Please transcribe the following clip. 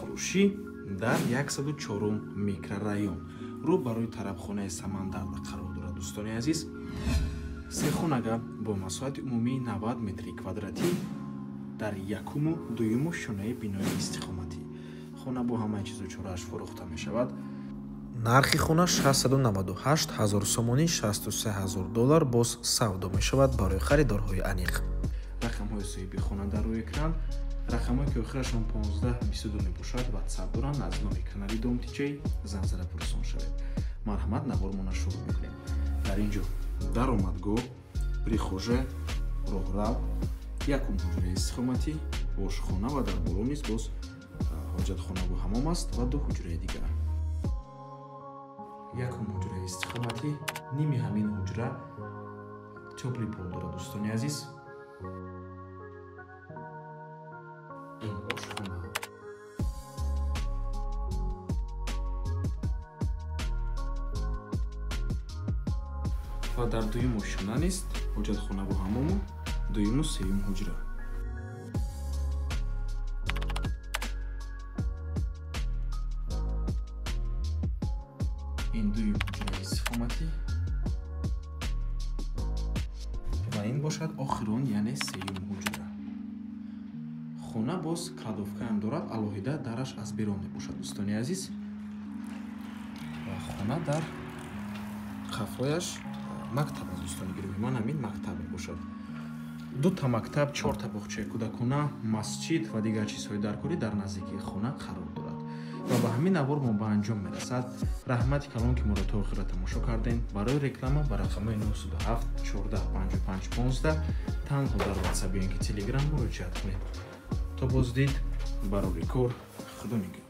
Фурӯшӣ дар 104 микрорайон рӯ барои тарабхонаи Самандарда қарор дорад. Дӯстони азиз, се хонага бо масоҳати умумии 90 метри квадратӣ дар якуму дуюму шонаи бинои истиқоматӣ. Хона бо ҳамаи чизу чорааш фурӯхта мешавад. Нархи хона 698 ҳазор сомонӣ, 63 ҳазор доллар боз савдо мешавад барои харидорҳои аниқ. Рақамҳои соҳиби хона дар рӯи экран, рақамҳое ки охирашон 15 22 мебошад, ватсап доранд. Аз номи канали Дом Тиҷей занг зада пурсон шавед. Марҳамат, навормона шурӯъ мекунем. Дар ин ҷо даромадгоҳ, прихожая, роҳрав, якум ҳуҷраи истиқоматӣ, ошхона ва дар боло низ боз ҳоҷатхонаву ҳамом аст ва ду ҳуҷраи дигар. Якум ҳуҷраи истиқоматӣ, ними ҳамин ҳуҷра тёплый пол дорад, дӯстони азиз. Ин ошхона. Ва дар дуюм ошхона низ ҳоҷатхонаву ҳамому дуюму сеюм ҳуҷра. Ин дуюм ҳуҷраи истиқоматӣ ва ин бошад охирон, яъне сеюм ҳуҷра. Хона боз кладовкаам дорад, алоҳида дараш аз берун мебошад, дӯстони азиз. Ва хона дар қафояш мактаб аст, дӯстони гиромӣ. Ман ҳамин мактаб мебошад. Дута мактаб, чорта боғчаи кӯдакона, масҷид ва дигар чизҳои даркорӣ дар наздикии хона қарор дорад. Ва ба ҳамин навор мо ба анҷом мерасад. Раҳмати калон, ки моро то охира тамошо кардем. Барои реклама ба рақамҳои 907 14 55 15 танҳо дар WhatsApp ё ин ки Telegram муроҷиат кунед. То боздид, барори кор, Худо нигаҳдор.